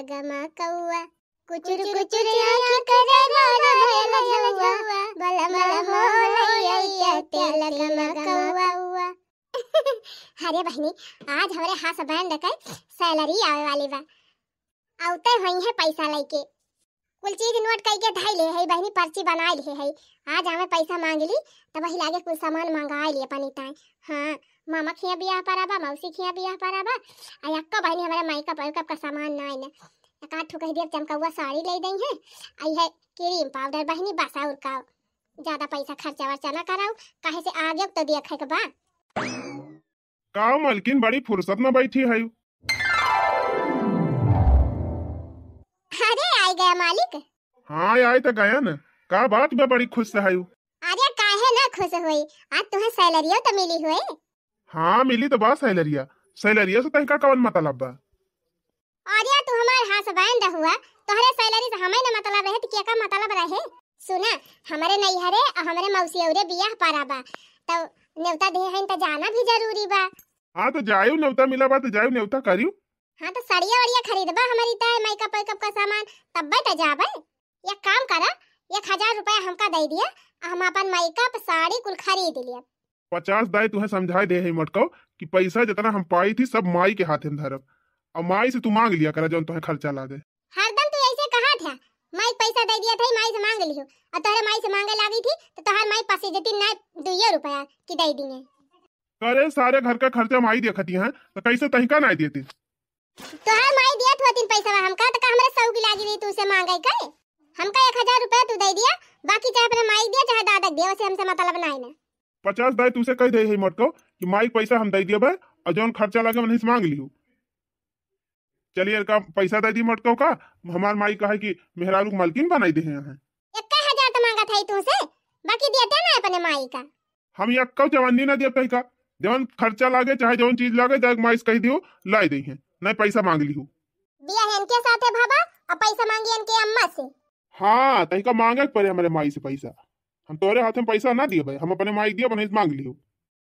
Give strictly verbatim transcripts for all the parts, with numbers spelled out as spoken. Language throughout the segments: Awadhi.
गमा कौआ, कुचुर कुचुर आँख करे रोज भयल झौआ, बलमा हो लइया तेल गमा कौआ। अरे बहिनी, आज हमरे husband के salary आवे वाली बा, अउते होइहैं पैसा लइके। कुल चीज note कइके धइ ले है बहिनी, पर्ची बनाइ ले है। आज हमें पैसा माँग ली, तब वही लागे कुल सामान मंगाइ ली अपनी ताई। हाँ, मामा खिया बियाह परा बा, मौसी खिया बियाह परा बा, आ यक्को बहिनी हमरे makeup वेकअप का सामान नाई न। एक आध ठो कहि दिया चमकौआ साड़ी लइ दइहैं, आ यह cream powder बहिनी, बस अउर का, ज्यादा पैसा खर्चा वर्चा ना कराउ, काहे से आगे तो देखे के बा। का मलकिन बड़ी फुर्सत में बैठी है? अरे, आइ गया मालिक। हाँ, आइ त गया न। का बात बा, बड़ी खुश है? अरे, काहे ना खुश होई, आज तुहें salary-ओ त मिली होए। हाँ, मिली त बा salary-या। Salary-या से तहिका कवन मतलब बा? अरे, तू हमार husband हुआ, तोहरे salary से हमें न मतलब रहे, त केका मतलब रहे? सुना, हमरे नैहरे अ हमरे मौसी अउरे बियाह परा बा, त नेवता देहे हइन त जाना भी जरूरी बा। हाँ, त जायु, नेवता मिला बा, त जायु, नेवता करियु। हाँ, त सड़िया वड़िया खरीदबा हमरी ताई, makeup वेकअप का सामान, तब्बे त जाबे। एक काम करा, एक हजार रुपया हमका दइ दिया, हम अपन makeup साड़ी कुल खरीद लिया। पचास दाई तुहें समझाइ दे है मटकौ कि पैसा जितना हम पाई थी, सब माई के हाथे में धरब, अउर माई से तू माँग लिया करा, जौन तुहें खर्चा लागे। हरदम तू ऐसे कहा था, माई के पैसा दइ दिया था, माई से माँग लियो, अउर तोहरे माई से माँगे लागी थी, त तोहर माई पसी जतिन ना दुइयो रुपया की दइ दिए। अरे, सारे घर का खर्चा माई देखती हैं, त कैसे तहिका नाई देती? तोहार माई दियत होतिन पैसवा हमका, त का हमरे सौगी लागी रही तू से माँगे के? हमका एक हजार रुपया तू दइ दिया, बाकी चाहे अपने माई दिया, चाहे दादा दिया, वैसे हमसे मतलब नाई ना। पचास दाई तू से कहि दे है मटकौ कि माई के पैसा हम दइ दिया भाई, अउर जौन खर्चा लागे, वहीं से माँग लियो। चलिए, इनका पैसा दइ दी मटकौ का, हमार माई कहे कि मेहरारू के मलकिन बनाइ दे हैं। एक हजार त माँगत है तू से, बाकी देते ना अपने माई का। हम यक्कौ चवन्नी ना देब तहिका, जवन खर्चा लागे, चाहे जवन चीज लागे, जाके माई से कहि दियो, लाइ दइहैं, नाहीं पैसा माँग लिहू। बियाह इनके साथे भवा, अउर पैसा माँगी इनके अम्मा से। हाँ, तहिका माँगे के परे हमरे माई से पैसा। हम तोहरे हाथे में पैसा ना दियबै, हम अपने माई दियब, वहीं से माँग लिहू।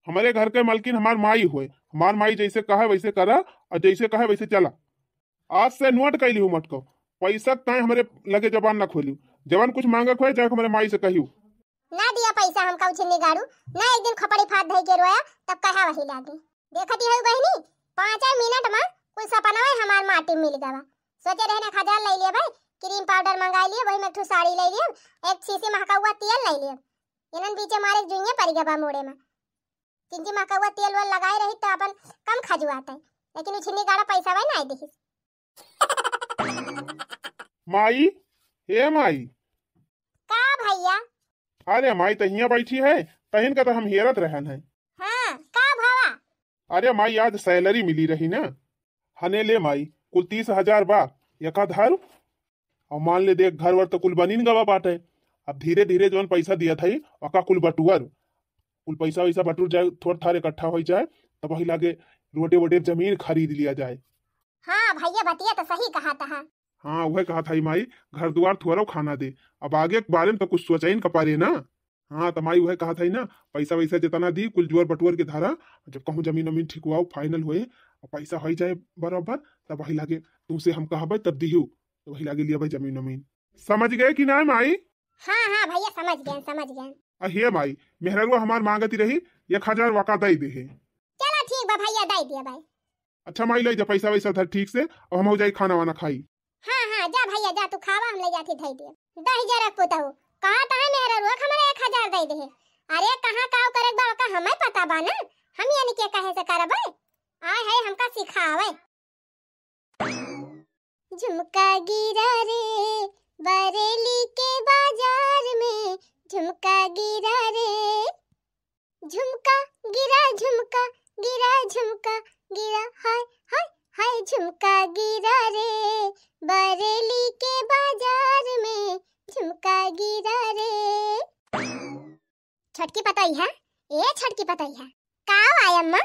हमरे घर के मलकिन हमार माई होए, हमार माई जैसे कहे वैसे करा, अउर जैसे कहे वैसे चला। आज से नोट कइ लिहू मटकौ, पैसा के ताईं हमरे लगे जबान ना खोलियो। जवन कुछ माँगे के होए, जाके हमरे माई से कहियो। ना दिया पैसा हमका उछिन्नी गाड़ू, ना एक दिन खोपड़ी फाट धइ के रोया, तब कहा वही लागी। देखती हऊ बहिनी, पाँचे मिनट मा कुल सपनवे हमार माटी मिल गवा। सोचे रहे ना एक हजार लइ लेबै, cream powder मंगाइ लिए, वही में एक ठो साड़ी लइ लिए, एक शीशी महकौआ तेल लइ लिए। इनन बीचे मारे जुइये परि गवा मूड़े मा। चिंची महकौआ तेल वेल लगाए रही त अपन कम खजुआत है, लेकिन उछिन्नी गाड़ा पैसा वही नाई दिहिस। माई, ए माई। का भैया? अरे माई, त हियाँ बैठी है, तहिन का त हम हेरत रहन है। हाँ, का भवा? अरे माई, आज salary मिली रही ना। हने ले माई, कुल तीस हजार बा, एका धर। अउर मान ले देख, घर वर त कुल बनिन गवा बाटे। अब धीरे धीरे जौन पैसा दिया था, ओका कुल बटुअर। कुल पैसा वैसा बटुर जाए, थोड़ थार इकट्ठा होइ जाए, तब वही लागे रोडे वोडे जमीन खरीद लिया जाए। हाँ भैया, बतिया त सही कहा था। हाँ, उहे कहा था माई, घर दुआर थोड़ो खाना दे, अब आगे के बारे में त कुछ सोचइन का पारे ना। हाँ, त माई उहे कहा था ना, पैसा वैसा जितना दी, कुल जोर बटुअर के धरा, जब कहूँ जमीन वमीन ठिकवाओ, final होए, अउर पैसा होइ जाए बराबर, तब वही लागे तुमसे हम कहबे, तब दिहू, त वही लागे लिया भाई जमीन वमीन। समझ गए कि ना माई? हाँ, हाँ भैया, समझ गए, समझ गए। अ हे माई, मेहररुआ हमार मांगती रही, एक हजार वाका दइ देहे। चला ठीक बा भैया, दइ दिया भाई। अच्छा माई, लइ जा पैसा वैसा धर ठीक से, अउर हम हो जाई खाना वाना खाई। हाँ, हाँ, जा भैया, जा तू खावा, हम लइ जाती धइ दिया। दहिजरा के पुतहू, कहा तहे मेहररुआ के हमरे एक हजार दइ देहे। अरे कहाँ काव करे के बा, ओका हमें पता बा ना, हम यानी के कहे से करबे? आए है हमका सिखावे। झुमका गिरा रे बरेली के बाजार में, झुमका गिरा रे। झुमका गिरा, झुमका गिरा, झुमका गिरा, हाय, हाय, हाय, झुमका गिरा रे बरेली के बाजार में, झुमका गिरा रे। छोटकी पतोहिया, ए छोटकी पतोहिया, का आय अम्मा?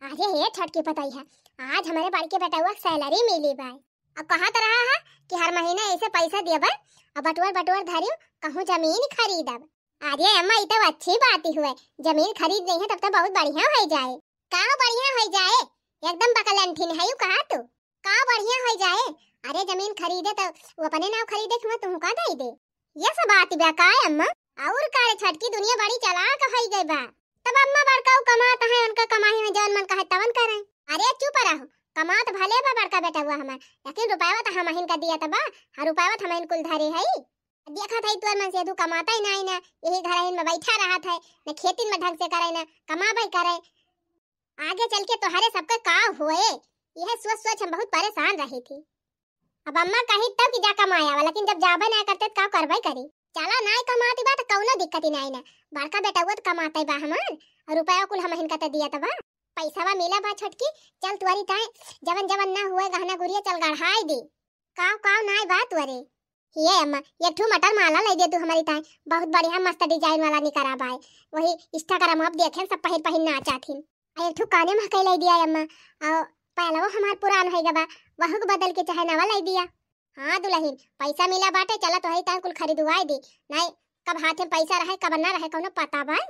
अरे हे छोटकी पतोहिया, आज हमरे बड़के बेटउआ के salary मिली बा। अब कहत रहा है कि हर महीना ऐसे पैसा देबे, अब बटुअर बटुअर धरियो, कहूँ जमीन खरीदब। अरे अम्मा, ई तो अच्छी बात ही हुए, जमीन खरीद लेहे तब तो बहुत बढ़िया होइ जाए। का बढ़िया होइ जाए, एकदम बकलंठिन है यू कहा तू। का बढ़िया होइ जाए, अरे जमीन खरीदे त वो अपने नाव खरीदे कि तुहूँ का दे दे? ये सब बात बा का अम्मा? और का रे छोटकी, दुनिया बड़ी चालाक होई गई बा। तब अम्मा बड़का उ कमात है, उनका कमाई में जवन मन कहे तवन करे। अरे चुप रहो, कमात भले बा बड़का बेटवा हमार, लेकिन रुपयवा त हमहिन का दिया त बा, हर रुपयवा त हमहिन कुल धरे है। देखत है तोर मनसेधू कमाता ही नहीं ना, यही घर में बैठा रहत है, न खेती में ढंग से करे, न कमाबे करे। आगे चल के तोहरे सबके का होए, यह सोच सोच हम बहुत परेशान रही थी। अब अम्मा कही तब कि जा कमाया वाला, लेकिन जब जाबे ना करते त का करबे करी। चला नाई कमाती बा त कौनो दिक्कत ही नाई ना, बड़का बेटा वो त कमाते बा हमार, और रुपया कुल हमहिन का त दिया त बा। पैसा बा मिला बा छोटकी, चल तुअरी ताए जवन जवन ना हुए गहना गुरिया चल गढ़ाई दी। काव काव नाई बा तुअरे? ये अम्मा, एक ठू मटर माला ले दे तू हमारी ताए, बहुत बढ़िया मस्त डिजाइन वाला निकरा बाय, वही Instagram में अब देखेन सब पहिर पहिर नाचाथिन। आ एक ठू काने में कई ले दिया अम्मा, और पहलवा हमार पुरान है गबा, वहू के बदल के चाहे नवा ले दिया। हाँ दुलहिन, पैसा मिला बाटे, चला तोहरी ताए कुल खरीदवाए दी, नाई कब हाथे में पैसा रहे कब ना रहे कौनो पता बाय।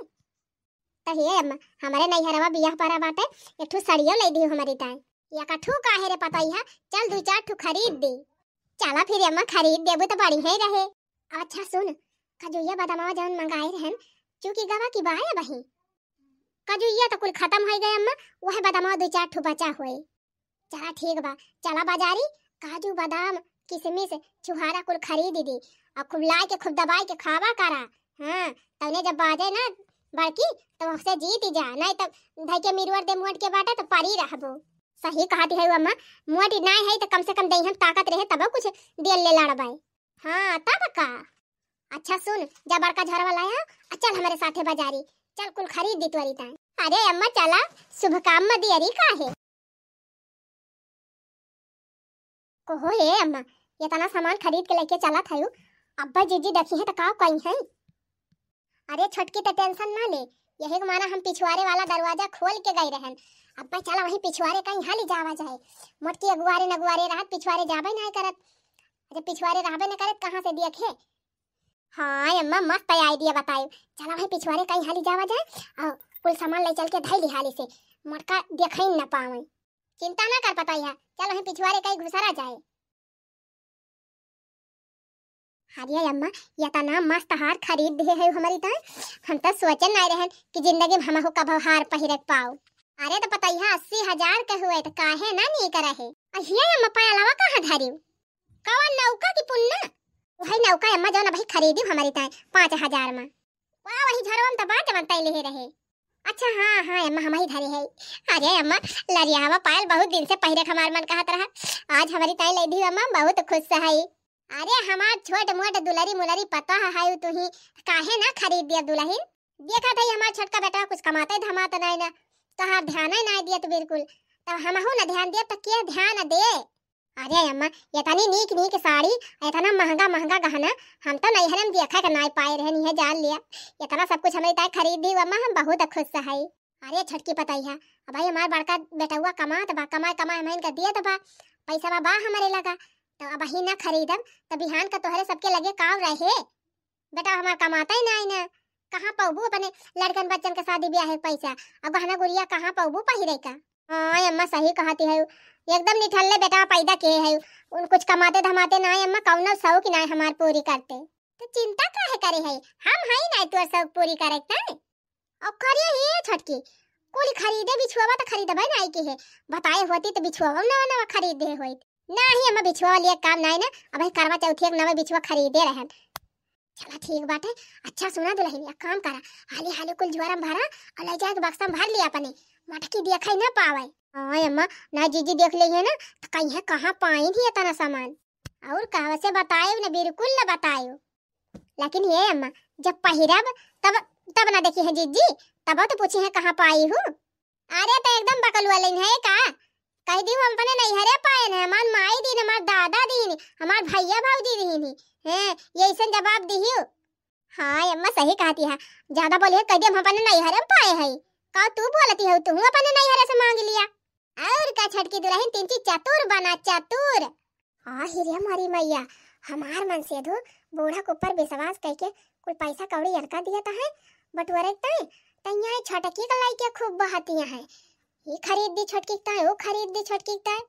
त हे अम्मा, हमरे नैहरवा बियाह परा बाटे, एक ठू सड़ियो ले दियो हमरी ताए। एक ठू काहे रे पतोहिया, चल दू चार ठू खरीद दी। चला फिर अम्मा, खरीद देबू त बढ़िया ही रहे। अच्छा सुन, खजुइया बदमावा जवन मंगाए रहन, चुकी गवा की बाय बही? खजुइया त कुल खत्म होई गए अम्मा, वह बदमावा दू चार ठू बचा होए। चला ठीक बा, चला बाजारी, काजू, बादाम, किशमिश, छुहारा कुल खरीद दी, और खूब लाए के खूब दबाई के खावा करा। हाँ, तौने जब बाजे ना बड़की, तो उससे जीत जा, नहीं तब धई के मिरुअर दे मोट के बाटे तो परी रहबो। सही कहती है अम्मा, मोट नाई है तो कम से कम देह में ताकत रहे तब कुछ दियल ले लड़बाई। हाँ, तब का? अच्छा सुन, जा बड़का झोरवा लाया, आ चल हमरे साथे बाजारी, चल कुल खरीद दी तोरी ताई। अरे अम्मा चला, शुभ काम में दियरी का है? कहो हे अम्मा, इतना सामान खरीद के लेके चलत हयू, अब्बा जीजी देखी है तो का कही है? अरे छोटकी तो tension ना ले, यही के माना हम पिछुआरे वाला दरवाजा खोल के गई रहन। अब्बा चला वहीं पिछुआरे कहीं हाली जावा जाए, मोटकी अगुआरे नगुआरे रहत पिछुआरे जाबे ना करत। अरे पिछुआरे रहबे न करत कहाँ से देखे? हाँ अम्मा, मस्त idea बतायो। चला वहीं पिछुआरे कहीं हाली जावा जाए और कुल सामान ले चल के धई ली हाली से, मोटका देखे न पावे। चिंता ना कर पतोहिया, चल वहीं पिछुआरे कहीं घुसरा जाए। अरे अम्मा, ये तना मस्त हार खरीद दे है हमारी ताई। हम तो सोचे नहीं रहन कि जिंदगी में हमहू कभो हार पहिरे के पाओ। अरे तो पतोहिया अस्सी हजार के हुए तो काहे ना नीक रहे। अहिया अम्मा पायलवा कहाँ धरी? कवन नौका की पुन्ना? वही नौका अम्मा जौन अबही खरीदी हमारी ताई पाँच हजार में। वाह, वही झरवा में तो बात जवन तय लेहे रहे। अच्छा, हाँ, हाँ, अम्मा, हम ही धरे है। अरे अम्मा, लरियावा पायल बहुत दिन से पहिरे के हमार मन कहत रहा। आज हमारी ताई ले दी अम्मा, बहुत खुश है। अरे हमार छोट मोट दुलरी मुलरी पता है, है तू ही, काहे ना खरीद दिया दुलहिन? देखा था हमार छोटका बेटा कुछ कमाते धमाते नहीं ना, तोहार ध्यान ही नहीं दिया तू बिल्कुल। तब हमहू ना ध्यान दिया तो के ध्यान दे? अरे अम्मा, इतनी नीक नीक साड़ी, इतना महंगा महंगा गहना, हम तो नैहरे में देखा के नाई पाए रहन, इहे जान लिया। इतना सब कुछ हमरे ताई खरीद दी अम्मा, हम बहुत खुश है। अरे छोटकी पतोहिया, अब भाई हमार बड़का बेटउआ कमात बा, कमाए कमाए हम इनका दियत बा, पैसा बा, बा हमरे लगा, तो अब ही ना खरीदम, तो बिहान का तोहरे सबके लगे काव रहे? बेटा हमार कमाता ही नाई ना, कहाँ पउबू अपने लड़कन बच्चन के शादी ब्याह के पैसा, अब गहना गुरिया कहाँ पउबू पहिरे का? हाँ अम्मा, सही कहती है, एकदम निठल्ले बेटा पैदा किए है, उन कुछ कमाते धमाते नाई अम्मा, कौनो शौक नाई हमार पूरी करते। तो चिंता काहे करे है, हम हई नाई तोर शौक पूरी करे के ताई। और करिए ही छोटकी, कुल खरीदे बिछुआवा तो खरीदबे नाई की है, बताए होती तो बिछुआवा नवा नवा खरीदे होइत। नाही अम्मा, बिछुआ वाली एक काम नाही ना, अबही करवा चौथी एक नवा बिछुआ खरीदे रहन। चला ठीक बाटे। अच्छा सुना दुलहिन, एक काम करा, हाली हाली कुल जुआरम भरा और ले जाके बक्सा में भर लिया अपने, मटकी देखे ना पावे। हाँ अम्मा, ना जीजी देख लेइहे ना तो कहिए कहाँ पाइन ही इतना सामान। और कहवा से बतायो ना, बिल्कुल ना बतायो। लेकिन ये अम्मा, जब पहिरब तब, तब ना देखी है जीजी, तब तो पूछी है कहाँ पाई हूँ। अरे तो एकदम बकलुआ लेन है का? कह दी हम अपने नैहरे पाए हैं, हमार माई दीन, हमार दादा दीन, हमार भैया भौजी दीन ही। हैं, ये ऐसन जवाब दिहियो। हाँ अम्मा सही कहती है, ज्यादा बोली है, कह दी हम अपने नैहरे में पाए हैं। का तू बोलती हो, तू अपने नैहरे से मांग लिया? और का छोटकी दुलहिन, तिनची चतुर बना, चतुर। आ हिरे हमारी मैया, हमार मनसेधू बूढ़ा के ऊपर विश्वास कइके कुल पैसा कौड़ी इनका दिया ता है बटुअरे के ताई, तैया छोटकी के लइके खूब बहतिया है, ई खरीद दी छोटकी के ताई, वो खरीद दी छोटकी के ताई।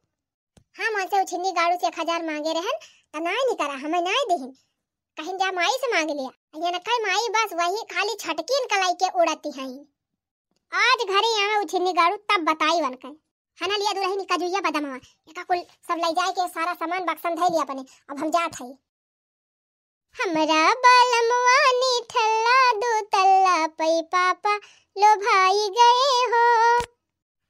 हम उनसे उछिन्नी गाड़ू से एक हजार मांगे रहन, त नाय निकरा, हमें नाय देहिन। कहिन जा माई से मांग लिया। ये न कहे माई बस वही खाली छटकीन कलाई के उड़ती हैं। आज घरे आवे उछिन्नी गाड़ू तब बताई वन कहे। हना लिया दुलहिन कजुइया बदमवा। एका कुल सब लई जाए के सारा सामान बक्सम धई लिया अपने। अब हम जात हई। हमरा बलमवा निठल्ला दू तल्ला पई पापा लोभाई गए हो।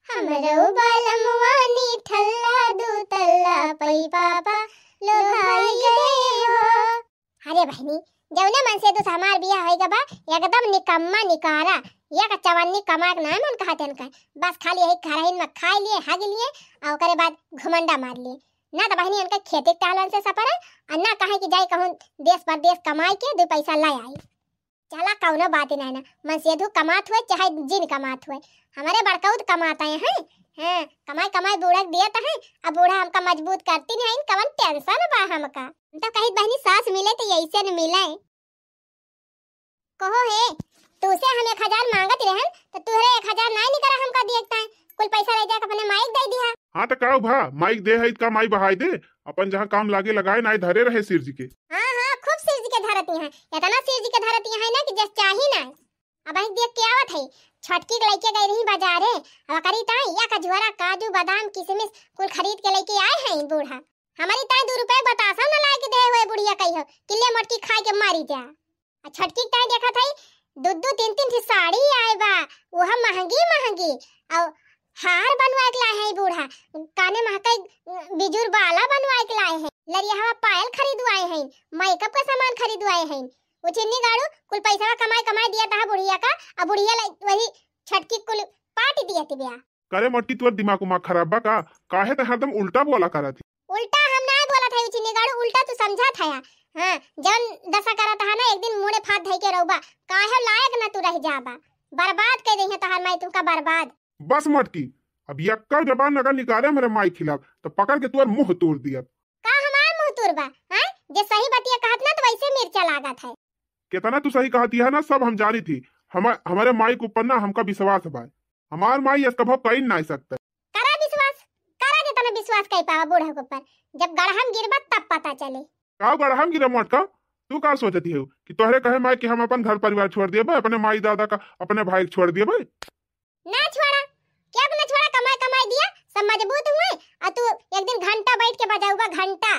हमरो बलमवा निठल्ला दू तल्ला पई पापा लोभाई गए हो। अरे बहिनी, जौने मन से तू हमार बियाह होई गबा, एकदम निकम्मा निकारा, एक चवन्नी कमाए के नाम उनका हाथे उनका। बस खाली यही घरहिन में खाई लिए, हग लिए, और ओकरे बाद घुमंडा मार लिए। ना तो बहिनी उनका खेती के टहलन से सफर है, और ना कहे कि जाए कहूँ देश परदेश कमाए के दो पैसा ले आई। चला कौनो बात ही नहीं ना, मनसेधू कमात हुए चाहे जिन कमात हुए, हमारे बड़कौत कमात आए हैं। हाँ, कमाई कमाई बूढ़ा के दियत है। अब बूढ़ा हमका मजबूत करती नहीं, कवन टेंशन बा हमका। हम तो कहित बहिनी सास मिले तो ऐसे न मिले। कहो हे, तू से हम एक हजार मांगत रहन तो तुहरे एक हजार नाई निकरा हमका दिए के ताई, कुल पैसा ले जाके अपने माई के दे दिया। हाँ तो का भा, माई के दे है का माई बहाई दे, अपन जहाँ काम लागे लगाए, नाई धरे रहे सिर जी के। हाँ हाँ, खूब सिर जी के धरती हैं, इतना सिर जी के धरती हैं ना कि जस चाही ना। अब वहीं देख के आवत है, छोटकी के लेके गई रही बाजारे, अब करी ताई या कझुआरा, काजू, बादाम, किशमिश कुल खरीद के लेके आए हैं बूढ़ा। हमारी ताई दू रुपए बतासा न लाए के दे हुए बुढ़िया कही हो कि ले मोटकी खाए के मारी जा। आ छोटकी के ताई देखत है, दू दू तीन तीन ठे साड़ी आए बा, वह महंगी महंगी, और हार बनवाए के लाए हैं बूढ़ा, काने महकई बिजुर बाला बनवाए के लाए हैं, लरिया हवा पायल खरीदवाए हैं, मेकअप का सामान खरीदवाए हैं। उछिन्नी गाड़ू कुल पैसा कमाए कमाए दिया तहा बुढ़िया का, अब बुढ़िया लाई वही छोटकी कुल पार्टी दिया ती ब्या। करे मोटकी, तोर दिमाग उमाग खराब बा का? काहे ते हरदम उल्टा बोला करत ही? उल्टा हम ना बोलत है उछिन्नी गाड़ू, उल्टा तू समझत है। हाँ, जौन दशा करत है ना, एक दिन मुड़े फात धई के रहबा, काहे लायक ना तू रह जाबा, बर्बाद कर दे तोहार माई तुमका बर्बाद। बस मोटकी, अब यक्का जबान अगर निकाले हमरे माई खिलाफ तो पकड़ के तोर मुंह तोड़ दिया। का हमार मुंह तोड़बा? हैं? जे सही बतिया कहत ना तो वैसे मिर्चा लागत है। कितना तू सही कहती है ना, सब हम जानी थी। हम, हमारे माई के ऊपर ना हमका विश्वास बा। हमार माई ऐस कभो कई नाई सकता। करा विश्वास, करा जितना विश्वास कर पावा बूढ़ा के ऊपर। जब गड़हम गिरबा तब पता चले। का गड़हम गिरे मोटका? तू का सोचती हो कि तोहरे कहे माई कि हम अपन घर परिवार छोड़ दिए भाई, अपने माई दादा का, अपने भाई के छोड़ दिए भाई? ना छोड़ा, क्या ना छोड़ा, कमाई कमाई दिया, सब मजबूत हुए, और तू एक दिन घंटा बैठ के बजाऊबा घंटा।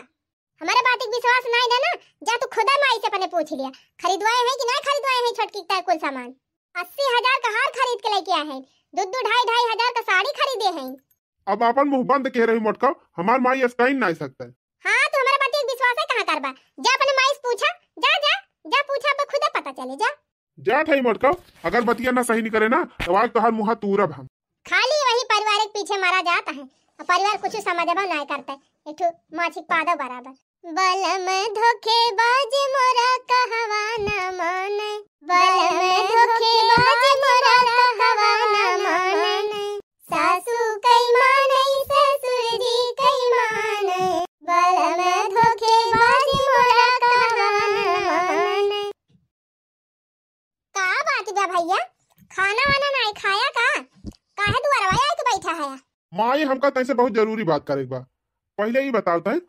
हमारे बात के विश्वास नहीं ना, ना, जा तू खुदा माई से अपने पूछ लिया, खरीदवाए हैं कि नहीं खरीदवाए हैं छोटकी के ताई कुल सामान। अस्सी हजार का हार खरीद के लेके आए हैं, दो दो ढाई ढाई हजार का साड़ी खरीदे हैं। अब अपन मुंह बंद कह रही मोटका, हमार माई ऐस कई नाई सकता है। हाँ, तू हमारे बात के विश्वास है कहाँ करबा? जा अपने माई से पूछा, जा, जा, जा पूछा, अब खुदा पता चले, जा। जा थाई मोटका, अगर बतिया ना सही नहीं करे ना, तो आज तोहार मुंह तूरब हम। खाली वही परिवार के पीछे मारा जाता है, और परिवार कुछ समझबा नहीं करता है, एक ठो माछी के पादो बराबर। बलम धोखेबाज मोरा कहवा ना माने, बलम धोखेबाज मोरा कहवा ना माने, सासू कई माने, ससुर जी कई माने, बलम धोखेबाज मोरा कहवा ना माने। का बात बा भैया, खाना वाना नाई खाया का? काहे दुआरवा आए के बैठा है? माई, हमका तैसे बहुत जरूरी बात करे के बा। पहले ही बताओ तै,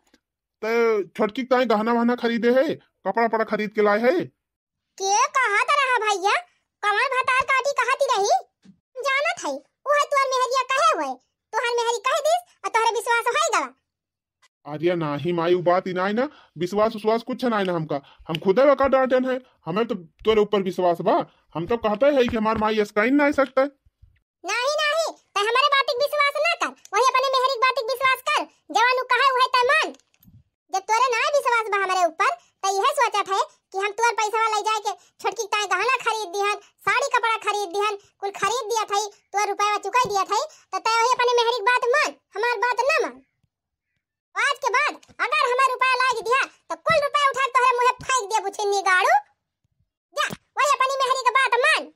तै छोटकी के ताई गहना वहना खरीदे है, कपड़ा वपड़ा खरीद के लाए है? के कहत रहा भैया, कमर भतार काटी कहती रही? जानत है, उहे तोर मेहरिया कहे हुए, तोहर मेहरी कह दिस, और तोहरे विश्वास होई गवा। अरे नाही माई, उ बात ही नाही ना, विश्वास उश्वास कुछ नाही ना हमका, हम खुदे ओका डांटेन है, हमें तो तोरे ऊपर विश्वास बा, हम तो कहते है कि हमार माई ऐस कई नाई सकता है। नाही, नाही, तै हमारे बात के विश्वास ना कर, वही अपने मेहरी के बात के विश्वास कर, जवन उ कहे उहे तै मान। जब तोरे ना विश्वास बा हमारे ऊपर, तै यह सोचत है कि हम तोर पैसा ले जाए के छोटकी ताई गहना खरीद दिहन, साड़ी कपड़ा खरीद दिहन, कुल खरीद दिया था, तोर रुपया चुकाई दिया था, तो तै वही अपने मेहरी की बात मान, हमार बात ना मान। आज के बाद अगर हमार रुपया लाग दिया, तो कुल रुपया उठा के तोहरे मुँहे फेंक दिया, बुछिन्नी गाड़ू। जा, वही अपनी मेहरी के बात मान।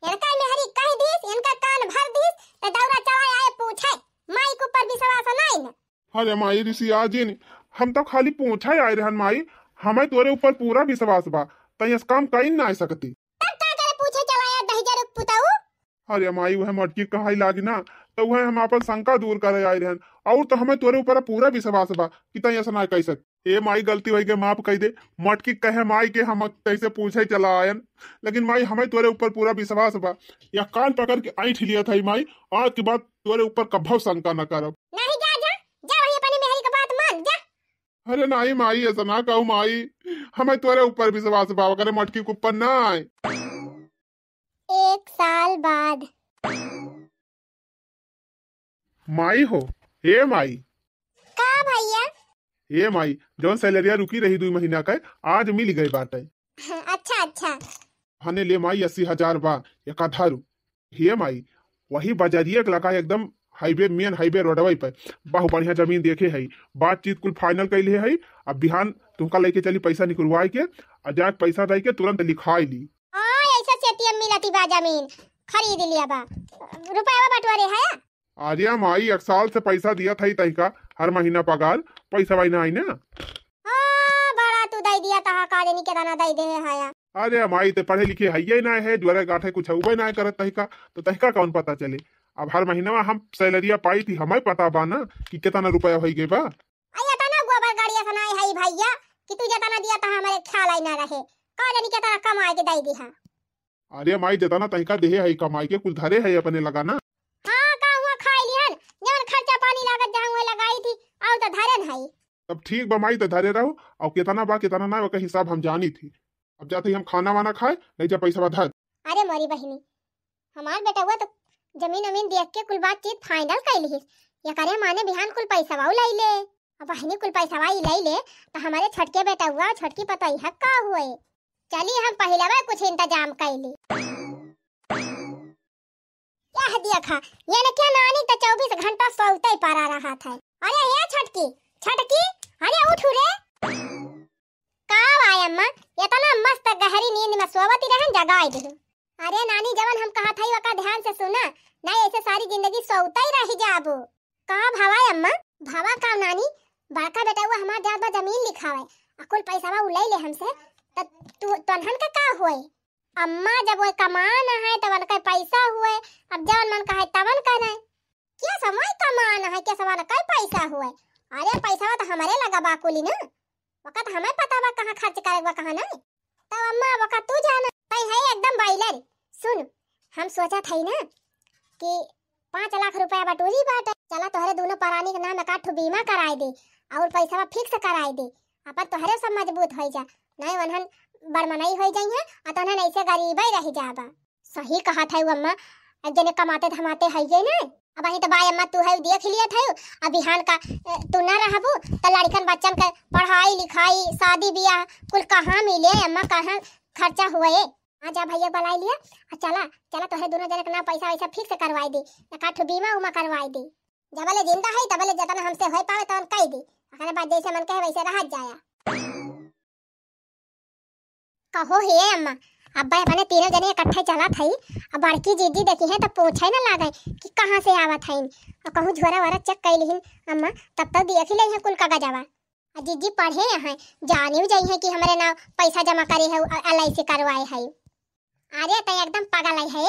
इनका मेहरी कह दीस, इनका कान भर दीस, तो दौरा चला आए पूछे, माई के ऊपर विश्वास नहीं न। अरे माई, रिसिया जिन, हम तो खाली पूछे आए रहन माई, हमें तोरे ऊपर पूरा विश्वास बा, तै यस काम कई ना सकती। तब का करे पूछे चला आया दहिजर पुताऊ? अरे माई, वह मटकी कहाई लागी ना, तो वह हम अपन शंका दूर करे आए रहन। और तो हमें तोरे ऊपर पूरा विश्वास बा कि तैं ऐसा ना कह सक। ए माई, गलती होई के माफ कह दे। मटकी कहे माई के हम तैसे पूछे चला आयन, लेकिन माई, हमें तोरे ऊपर पूरा विश्वास बा। या कान पकड़ के ऐंठ लिया था माई, आज के बाद तोरे ऊपर कभव शंका न करब। नहीं, जा, जा, जा, वही अपनी मेहरी के बात मान, जा। अरे नहीं माई, ऐसा ना कहू माई, हमें तोरे ऊपर विश्वास बा, करे मटकी के ऊपर नहीं। एक साल बाद। माई हो, हे माई। का भैया? हे माई, जौन सैलरिया रुकी रही दुई महीना के, आज मिल गई बाटे। अच्छा, अच्छा। हने ले माई, अस्सी हजार बा, एका धरू। हे माई, वही बजरिया के लगा एकदम हाईवे, मेन हाईवे रोडवे पे, बहुत बढ़िया जमीन देखे है, बातचीत कुल फाइनल कैले है। अब बिहान तुमका लेके चली पैसा निकलवाए के, और जाके पैसा दे के तुरंत लिखाई ली। हाँ, ऐसा सेतिया मिलती बा जमीन, खरीद लिया बा, रुपया बटोरे है। अरे माई, एक साल से पैसा दिया था ही तहिका, हर महीना पगार, पैसा भाई ना आई ना। हाँ, बड़ा तू दे दिया तहा, का जानी केतना दे दे है। अरे माई, ते पढ़े लिखे हइये ना है, ज्वारे गाठे कुछ हुबे ना करत तहिका, तो तहिका कौन पता चले? अब हर महीना हम सैलरिया पाई थी, हमें पता बा ना कि केतना रुपया होई गए बा। अरे तना गोबर गाड़ी ऐसा ना है भैया कि तू जेतना दिया था हमारे ख्याल आई ना रहे, का जानी केतना कमाए के दे दिहा। अरे माई, जेतना तहिका देहे है कमाई के, कुल धरे है अपने लगा ना। हाँ, का हुआ खाई लिहन, जवन खर्चा पानी लागत जहाँ हुए लगाई थी, और तो धरे नहीं। तब ठीक बा माई, तो धरे रहो, और केतना बा केतना ना, ओकर हिसाब हम जानी थी। अब जाते ही हम खाना वाना खाए, ले जा पैसा बा धर। अरे मोरी बहिनी, हमार बेटवा तो जमीन उमीन देख के कुल बातचीत फाइनल कर लिहिस, ये करे माने बिहान कुल पैसा लाई ले। अब बहिनी कुल पैसा लाई ले, तो हमारे छोटके बेटवा छोटकी पतोहिया का हुए। चली हम पहिलवा कुछ इंतजाम कैली। यह देखा, ये न क्या नानी तो चउबीस घंटा सोते पड़ा रहा था। अरे ये छोटकी, छोटकी, अरे उठू रे। का बा अम्मा, इतना मस्त गहरी नींद में सोवत रहन, जगाई दिहु। अरे नानी, जवन हम कहा था वका ध्यान से सुना, नहीं ऐसे सारी जिंदगी सोते ही रह जाबो। का भवा अम्मा? भवा का नानी, बड़का बेटवा हमार जात बा जमीन लिखावे, आ कुल पैसावा उ ले ले हमसे, त तू तनहन का का होए? अम्मा, जब वो कमान है तब उनका पैसा हुए, अब जवन मन का है तवन करे। क्या समय कमान है, क्या समय का पैसा हुए? अरे पैसा तो हमारे लगा बा कुली ना, वक्त हमें पता बा कहाँ खर्च करे बा कहाँ नहीं। तब अम्मा, अब का तू जाना, तई है एकदम बाइलर। सुन, हम सोचा था ना कि पाँच लाख रुपया बटोरी बाटे, चला तोहरे दोनों परानी के नाम एक आठ ठो बीमा कराए दे और पैसा फिक्स कराए दे, अपन तोहरे सब मजबूत हो जा, नहीं वनहन बड़मनई हो जाई है और तोहन ऐसे गरीबे रह जाबा। सही कहा था वो अम्मा, अब जने कमाते धमाते है ये ना, अब अही तो बाय अम्मा तू है देख लिया था, अब बिहान का ए, तू ना रहबू तो लड़कन बच्चन के पढ़ाई लिखाई शादी ब्याह कुल कहाँ मिले अम्मा, कहाँ खर्चा हुए। हाँ, जा भैया बुलाई लिया, आ चला, चला तोहरे दोनों जने के नाम पैसा वैसा फिक्स करवाई दी, एक आठ ठो बीमा उमा करवाई दी। जबले जिंदा है तबले जतना हमसे होए पावे तवन कई दी, ओकरे बाद जैसे मन कहे वैसे रहत जाया। कहो हे अम्मा, अब अपने तीनों जने इकट्ठे चलत हई, अब बड़की जीजी देखी है तो पूछे न लागे कि कहाँ से आवत हईन, और कहूँ झोरा वोरा चेक कैली हिन अम्मा, तब तो देख ही ले है कुल कागजवा। आ जीजी पढ़े हैं, जानियो जाई है कि हमरे नाम पैसा जमा करे है, एल आई सी करवाए है। अरे तै एकदम पागल है,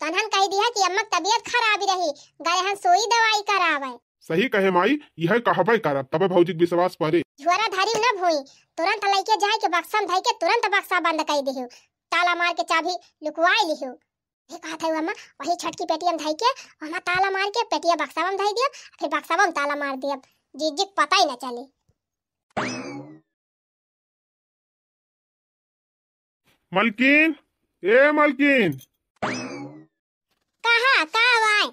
तनहन कह दिया कि अम्मा के तबीयत खराब रही, गए हन सुई दवाई करावे। सही कहे माई, यह कहबे करब, तबे भौजी के विश्वास परे। झोरा धरी न भोई, तुरंत लइके जाए के बक्सा में धइ के तुरंत बक्सा बंद कर दिहु, ताला मार के चाबी लुकवाई लिहु। ये कहत है अम्मा, वही छोटकी पेटी में धइ के, अम्मा ताला मार के पेटिया बक्सा में धइ दिया, फिर बक्सा में ताला मार दिया, जीजी के पता ही न चले। मलकिन, ए मलकिन। कहा, का बाय?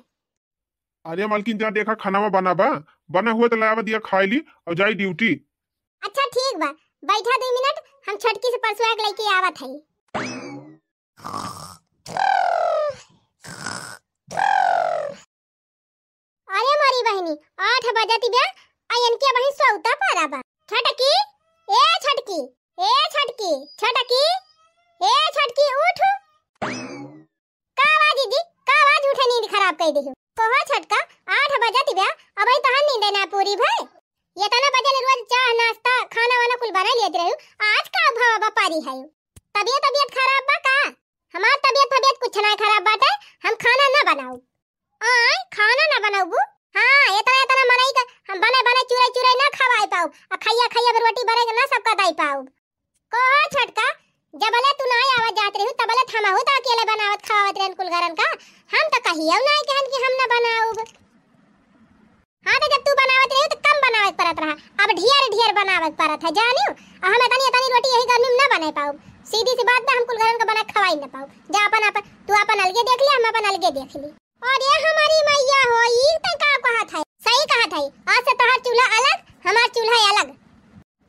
अरे मलकिन, जा देखा खानावा बना बा, बना हुआ तो लावा दिया खाई ली और जाई ड्यूटी। अच्छा ठीक बा, बैठा दो मिनट, हम छोटकी से परसुआ के लेके आवत हई। अरे मोरी बहिनी, आठ बजत बा, आ इनके बहिन सौता पारा बा। छोटकी, ए छोटकी, ए छोटकी, छोटकी, ए छोटकी, उठ। का बा जीजी, का बा, झूठे नींद खराब कर दिहु। कहो छोटका, आठ बजत बा, अबही तोहर नींद ना पूरी भई। ये तना बजल रोज चाह नाश्ता खाना वाना कुल बना लेत रहू, आज का भवा बा पारी है? तबीयत, तबीयत खराब बा का? हमार तबीयत, तबीयत कुछ ना खराब बाटे, हम खाना ना बनाऊ। आय, खाना बनउबू? हाँ, एतना एतना मनई के हम बने बने चुरई चुरई ना खवाई पाउब, आ खइया खइया में रोटी बने के ना सबका दाई पाउब। कहो छोटका, जबले तू ना आवत जात रही, तबले त हमहू त अकेले बनावत खवावत रहन कुल घरन का। हम त कहियो ना कहन कि हम ना बनाउब। हाँ, त जब तू बनावत रही त कम बनावे के परत रहा, अब ढेर ढेर बनावे के परत है, जानियो। आ हम एतनी एतनी रोटी यही गर्मी में ना बनाई पाउब। सीधी सी बात बा, हम कुल घरन का बना के खवाई ना पाउब। जा अपन अपन, तू अपन अलगे देख ले, हम अपन अलगे देख ली। अरे हमारी मैया हो, ई तै का कहत है? सही कहत है, आज से तोहार चूल्हा अलग, हमार चूल्हा अलग।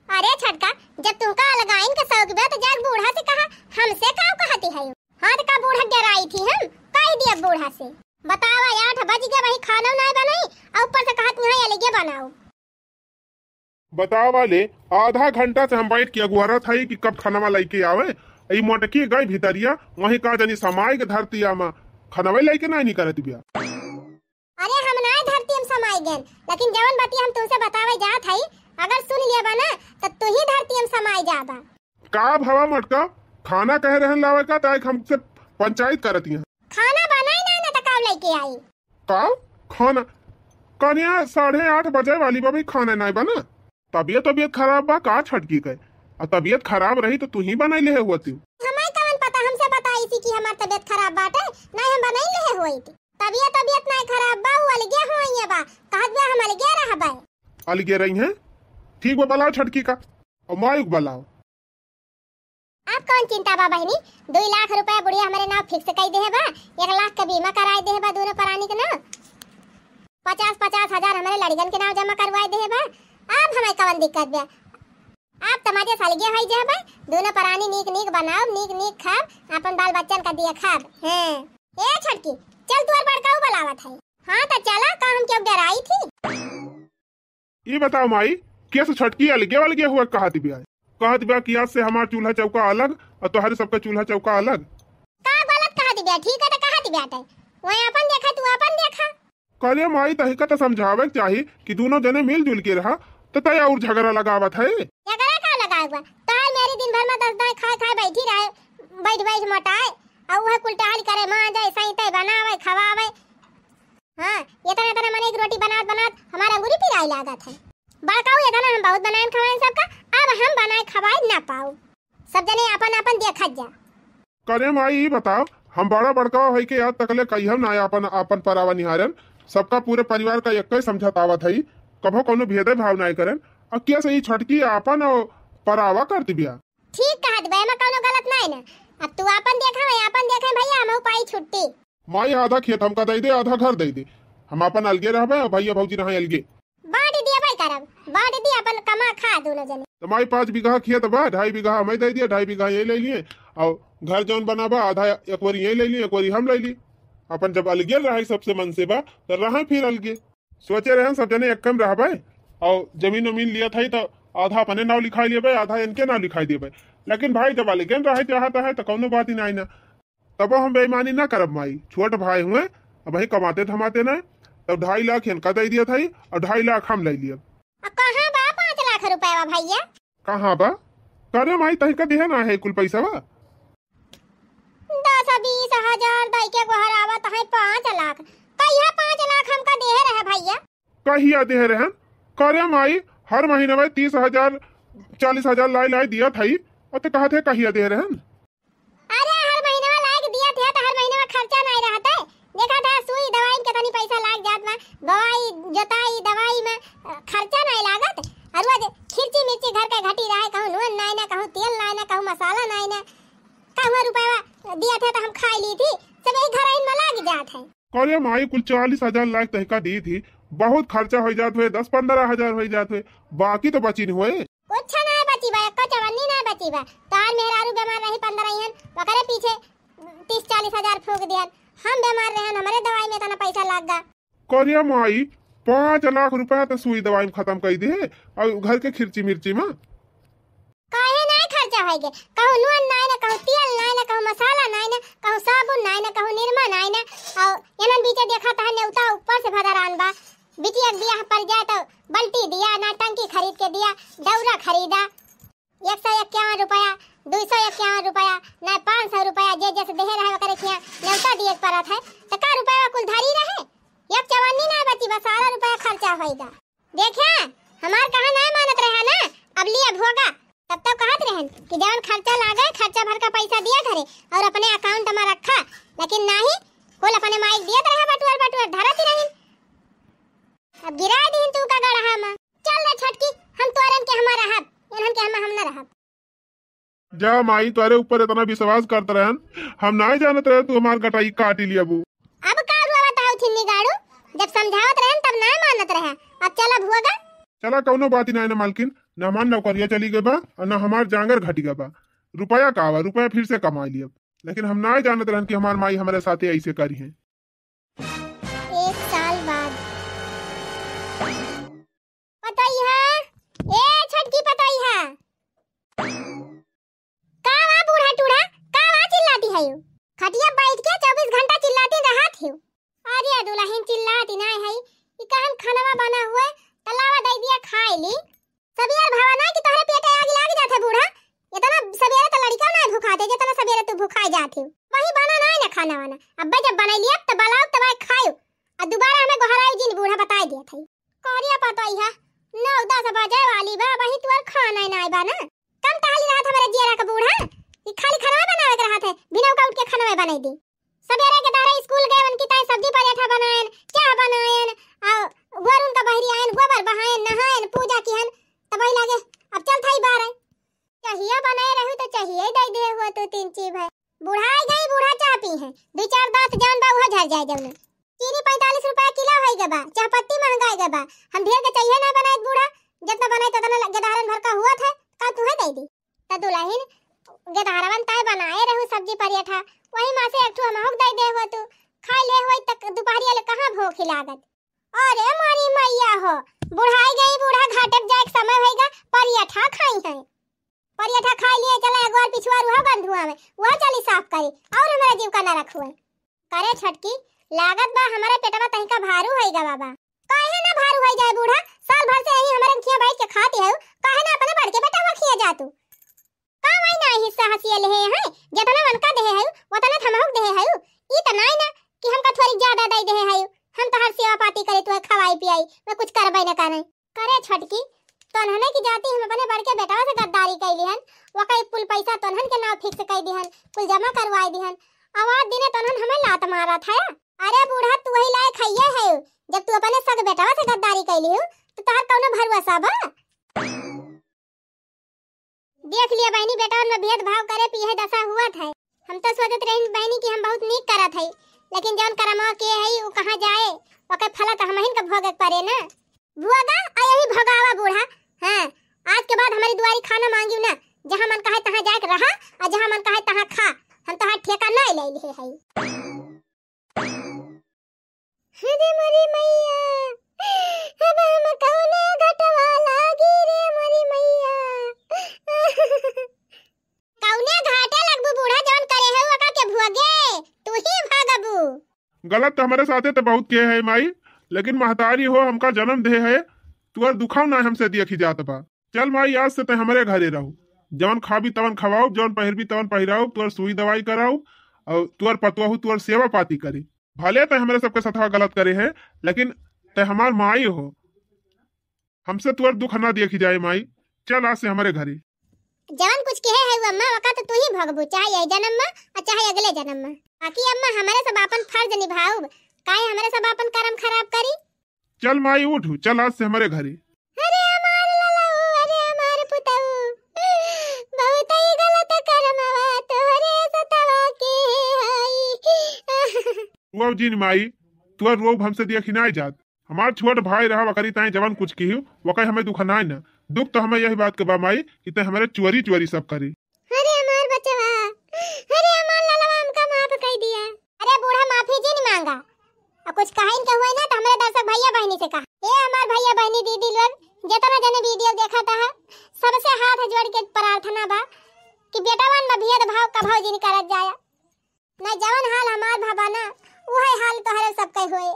अरे छोटका, जब तुमका अलगाइन के शौक बा त जाके बूढ़ा से कहा, हमसे का कहती है? हाँ त का बूढ़ा डराई थी हम? कह दिया बूढ़ा से। बतावा, आठ बज गए, वही खाना नाय बनाई, और ऊपर से कहत यहाँ अलगे बनाओ। बतावा ले, आधा घंटा से हम बैठ के अगुहरत हई कि कब खनवा लइके आवे। ई मोटकी गई भीतरिया, वहीं का जानी समाई के धरतिया मा खनवे लइके नाय निकरत बिया। अरे हम नाय धरती हम समाई गएन, लेकिन जवन बतिया हम तुमसे बतावे जात हई, अगर सुन लेबा ना, त तू ही धरती हम समाई जाबा। का भवा मोटका, खाना कहे रहन लावे का, ताई हमसे पंचायत करत यहाँ। खाना बनाई ना, ना त का लइके आई? का खाना? कनिया, साढ़े आठ बजे वाली बा, अभी खाना नाय बना। तबियत, तबियत खराब बा का छोटकी के? आ तबियत खराब रही त तू ही बनाई लेहे होती। हमार कवन पता, हमसे बताई थी कि हमार तबियत खराब बाटे, नाय हम बनाई लेहे होई थी। तबियत, तबियत नाय खराब बा, उ अलगे होइए बा, कहत बा हम अलगे रहबे। अलगे रही हैं? ठीक बा, बुलाओ छोटकी का, और माई को बुलाओ। अब कौन चिंता बा बहिनी, दुई लाख रुपया बुढ़िया हमरे नाव fix कई देहे बा, एक लाख के बीमा कराई देहे बा दोनों प्राणी के नाव, पचास पचास हजार हमरे लड़िकन के नाव जमा करवाई देहे बा। अब हमें कौन दिक्कत बा? अब त मजे से अलगे होई जाबे, दोनों प्राणी नीक नीक बनाओ, नीक नीक खाब, अपन बाल बच्चन का दिया खाब। हाँ। ए छोटकी, चल तोर बड़काऊ बुलावत है। हाँ त चला, का हम क्यों डराई थी? ई बताओ माई, कैसे छोटकी अलगे अलगे हुआ कहत बिया? कहत बिया कि आज से हमार चूल्हा चौका अलग और तोहरे सबका चूल्हा चौका अलग। का गलत कहत बिया? ठीक है त कहत बिया ते। वही अपन देखा, तू अपन देखा। करे माई, तहिका त समझावे के चाही कि दोनों जने मिलजुल के रहा, त तय और झगड़ा लगावत है। झगड़ा का लगावे बा? तोहार मेरी दिन भर में दस दाएं खाए खाए बैठी रहे, बैठ बैठ मोटाए, और वह कुल टहल करे, मांजे, सैते, बनावे, खवावे। हाँ, इतना इतना मने एक रोटी बनात बनात हमार अंगुरी पिराए लागत है। बड़काऊ इतना हम बहुत बनाए खवाए सबका, अब हम बनाए खवाए ना पाऊ। सब जने अपन अपन देखत जा। करे माई, ई बताओ, हम बड़ा बड़का होई के आज तकले कहियो ना आपन, आपन परावा निहारन। सबका पूरे परिवार का एक्के समझत आवत हई, कभो कौनो भेदे भाव नाय करन। अब कैसे ई छोटकी आपन और परावा कर दिबिया? ठीक कहत बे, एमा कौनो गलत नाय ना। अब तू आपन देखा, मैं आपन देखे भैया, हमहू पाई छुट्टी। माई, आधा खेत हमका दे दे, आधा घर दे दे, हम आपन अलगे रहबे, और भैया भौजी रहे अलगे। बांट दिया भाई करब, बांट दिया, अपन कमा खा दोनों जने। तो माई, पाँच बीघा खेत बा, ढाई बीघा हमें दे दिया, ढाई बीघा ये ले लिए, और घर जौन बना बा, आधा एक बार ये ले लिए, एक बार हम ले लिए। अपन जब अलगे रहे सबसे मन से बा, तो रहे फिर अलगे। सोचे रहन सब जने एक कम रहबे, और जमीन उमीन लिया था तो आधा अपने नाव लिखाई लेबे, आधा इनके नाव लिखाई देबे। लेकिन भाई, जब अलगे रहे चाहता है तो कौनो बात ही नहीं ना। तबो हम बेईमानी ना करब माई, छोट भाई हुए, अबहीं कमाते धमाते ना, तब ढाई लाख इनका दे दिया था और ढाई लाख हम ले लिया। आ कहाँ बा पाँच लाख रुपया भैया? कहाँ बा? करे माई, तहिका दिहे ना है कुल पैसा बा। दस बीस हजार दई के गोहरावत है, पाँच लाख। कहिया पाँच लाख हमका देहे रहे भैया? कहिया देहे रहन? करे माई, हर महीने में तीस हजार, चालीस हजार लाई लाई दिया था, और तो कहत है कहिया देहे रहन? अरे, हर महीनवा लायक दिया थे, तो हर महीनवा खर्चा नाय रहत है। देखा था, सुई दवाई में कितनी पैसा लाग जात बा, बोआई, जोताई, दवाई में, अ, खर्चा नाय लागत। और वो जे खिरची मिर्ची घर के घटी रहे, कहूँ नून नाय ना, कहूँ तेल नाय ना, कहूँ मसाला नाय ना, कहूँ रुपया दिया थे तो हम खाई ली थी, सब यही घर में लाग जात है। करे माई, कुल चालीस हजार लायक तहका दी थी, बहुत खर्चा हो जात हुए, दस पन्द्रह हजार हो जात हुए, बाकी तो बची नहीं हुए। कुछ ना बची बा, एको चवन्नी ना बची बा। तोहार मेहरारू बीमार रही पन्द्रह हन, ओकरे पीछे तीस चालीस हजार फूंक दिहन। हम बीमार रहन, हमरे दवाई में इतना पैसा लाग गा। करिया माई, पाँच लाख रुपया तो सुई दवाई में खत्म कर दे, और घर के खिरची मिर्ची में। काहे नाय खर्चा होइगे? कहूँ नून नाय ना, कहूँ तेल नाय ना, कहूँ मसाला नाय ना, कहूँ साबुन नाय ना, कहूँ निरमा नाय ना। और इन्हन बीचे देखा तहा नेवता ऊपर से भदरान बा। बिटिया के बियाह पर जाए तो बल्टी दिया, ना टंकी खरीद के दिया, दौरा खरीदा। एक सौ इक्यावन रुपया, दो सौ इक्यावन रुपया, ना पाँच सौ रुपया, जे जैसे देहे रहे ओकरे खिया नेवता दिए के परत है। तो का रुपया कुल धरी रहे? जब चवन्नी ना बची बा, सारा रुपया खर्चा होइगा। देखे, हमार कहा ना मानत रहा ना, अब लिया भोगा। तब तो कहत रहन कि जवन खर्चा लागे, खर्चा भर का पैसा दिया घरे और अपने account में रखा, लेकिन नाही, कुल अपने माई के दियत रहा बटुअर बटुअर, धरत ही नहीं। अब गिरा दीन तू का गड़हा में। चल रे छोटकी, हम तोरन के हमार रहब, इन्हन के हम, हम न रहब। जा माई, तोरे ऊपर इतना विश्वास करत रहन, हम नाय जानत रहे तू हमार गटाई काटी लियबू। अब का रुआ बताओ थिन्नी गाड़ू, जब समझावत रहन तब नाय मानत रहे, अब चला भुआ गा। चला, कौनो बात ही नाय ना मालकिन, ना हमार नौकरिया चली गई बा और ना हमार जांगर घटी गई बा। रुपया का बा, रुपया फिर से कमा लियब, लेकिन हम नाय जानत रहन कि हमार माई हमारे साथे ऐसे करी है। एक साल बाद। पतोहिया, ए छोटकी पतोहिया। का वा बूढ़ा टूढ़ा, का वा चिल्लाती है यू? खटिया बैठ के चउबीस घंटा चिल्लाती रहत हो। अरे दुलहिन चिल्लाती नाय है, ई कहन खानवा बना हुए, त लावा दई दिया खाए ली। सबेर भवा ना कि तोहरे पेटे आग लाग जात है बूढ़ा। इतना सबेरे तो लड़का ना भुखाते, जितना सबेरे तू भुखाए जात हो। वही बना ना है ना खाना वाना। अब्बे जब बनाई लिया तो बनाओ तब आए खाओ। आ दोबारा हमें गोहराई जिन बूढ़ा बताए दिया था। करिया पतोहिया, नौ दस बजे वाली बा, वही तुअर खाना ही नाय बा ना। कम टहली रहत हमारे जियरा का बूढ़ा, ई खाली खाना बनावे के रहत है, बिना का उठ के खाना बनाई दी। सबेरे के दारा स्कूल गए, उनकी ताई सब्जी पराठा बनायन, चाह बनायन, आ वरुण का बहरी आयन, गोबर बहायन, नहायन, पूजा किहन, तब वही लागे, अब चल थाई बाहर है। चाहिए बनाए रहू तो चाहिए दे दे हुआ तू तीन चीज है। बुढ़ाई गई, बूढ़ा चाह पी है, दो चार दांत जौन बा उहो झड़ जाए जौन। चीनी पैंतालीस रुपया किलो होई गबा, चाह पत्ती महंगाई गबा। हम ढेर के चाहिए ना बनाए बूढ़ा, जितना बनाए उतना ल-, गेदारन भर का हुआ था, का तुहे दे दी? त दुलहिन गेदारवन ताए बनाए रहू सब्जी पराठा, वही मा से एक ठो हमहू के दे दे हुआ तू, खाई ले हुई तक दोपहरिया ले कहाँ भूख ही लागत। अरे मोरी मैया हो, बुढ़ाई गई, बूढ़ा घाटे पे जाए के समय होइगा, पराठा खाई है। पराठा खाई लिए, चला एगो और पिछुआ रुहा बंधुआ में, वह चली साफ करी, और हमारा जीव का ना रखुए। करे छोटकी, लागत बा हमारे पेटवा तनिका भारू होइगा बाबा। काहे ना भारू होई जाए बूढ़ा, साल भर से यही हमारे खिया बैठ के खाती है, काहे ना अपने बड़के बेटा हुआ खिया जा तू? का वही ना हिस्सा हसिया लेहे हैं, जितना उनका देहे है, उतना थमहुक देहे है। ई त नाई ना कि हमका थोड़ी ज्यादा दे देहे है, हम तोहर सेवा पाती करे, तुहे खवाई पियाई, मैं कुछ करबे न करे। करे छोटकी, तोन्हने की जाति हम अपने बड़के बेटवा से गद्दारी कैली हन, वका कुल पैसा तोन्हन के नाव fix कर दिहन, कुल जमा करवाई दिहन। आवाज दिने तोन्हन हमें लात मारा था। अरे बूढ़ा, तू वही लायक है ये है, जब तू अपने सग बेटवा से गद्दारी कैली हो, तो तोहर कौनो भरोसा बा? देख लिया बहनी, बेटवन में भेदभाव करे पे यह दशा हुआ था। हम तो सोचत रही बहनी कि हम बहुत नीक करत है, लेकिन जौन करमवा के है वो कहाँ जाए, ओके फला तो हमहिन के भोगे के पड़े ना। भोगा आ यही भोगावा बूढ़ा। हाँ, आज के बाद हमारी दुआरी खाना मांगियो ना, जहाँ मन कहे तहाँ जाए के रहा और जहाँ मन कहे तहाँ खा। हम तोहार ठेका नहीं ले लिए है। अरे मोरी मैया, अब हम कौने घटवा लागी रे मोरी मैया। कौने घाटे लगबू बूढ़ा, जौन करे है ओका के भोगे, तू ही भगबू। गलत तो हमारे साथे तो बहुत किए है माई, लेकिन महतारी हो हमका जन्म दे है, तुअर दुखाव ना हमसे देखी जात बा। चल माई, आज से तै हमरे घरे रहू, जौन खाबी तवन खवाऊ, जौन पहिरबी तवन पहिराऊ, तुअर सुई दवाई कराऊ, और तुअर पतोहू तुअर सेवा पाती करी। भले तै हमरे सबके साथवा गलत करे है, लेकिन तै हमार माई हो, हमसे तुअर दुख ना देखी जाए माई। चल आज से हमरे घरे। जवन कुछ कहे है वो अम्मा, ओका तो तू ही भोगबू, चाहे यही जन्म में और चाहे अगले जन्म में। बाकी अम्मा, हमरे सब आपन फर्ज निभाऊब, काहे हमरे सब आपन कर्म खराब करी? चल माई उठ, चल आज से हमरे घरे। अरे हमार ललऊ, अरे हमार पुतऊ, बहुत ही गलत कर्मवा तोहरे सतवा के हई। रुआव जिन माई, तुअर रुआव हमसे देखी नाय जात। हमार छोट भाई रहा, वकरी ताई जवन कुछ किहू, वकई हमें दुख नाय न। दुख तो हमें यही बात के बा माई कि तै हमरे चोरी चोरी सब करी। अरे हमार बचवा, अरे हमार ललवा, हमका माफ कई दिया। अरे बूढ़ा, माफी जिन मांगा। और कुछ कहिन के हुए ना तो हमरे दर्शक भैया बहनी से कहा। ए हमार भैया बहनी दीदी लोग, जितना जने video देखत है, सबसे हाथ जोड़ के प्रार्थना बा कि बेटवन में भेदभाव कभौ जिन करत जाया। ना जवन हाल हमार भवा ना, उहे हाल तोहरे सबके होए।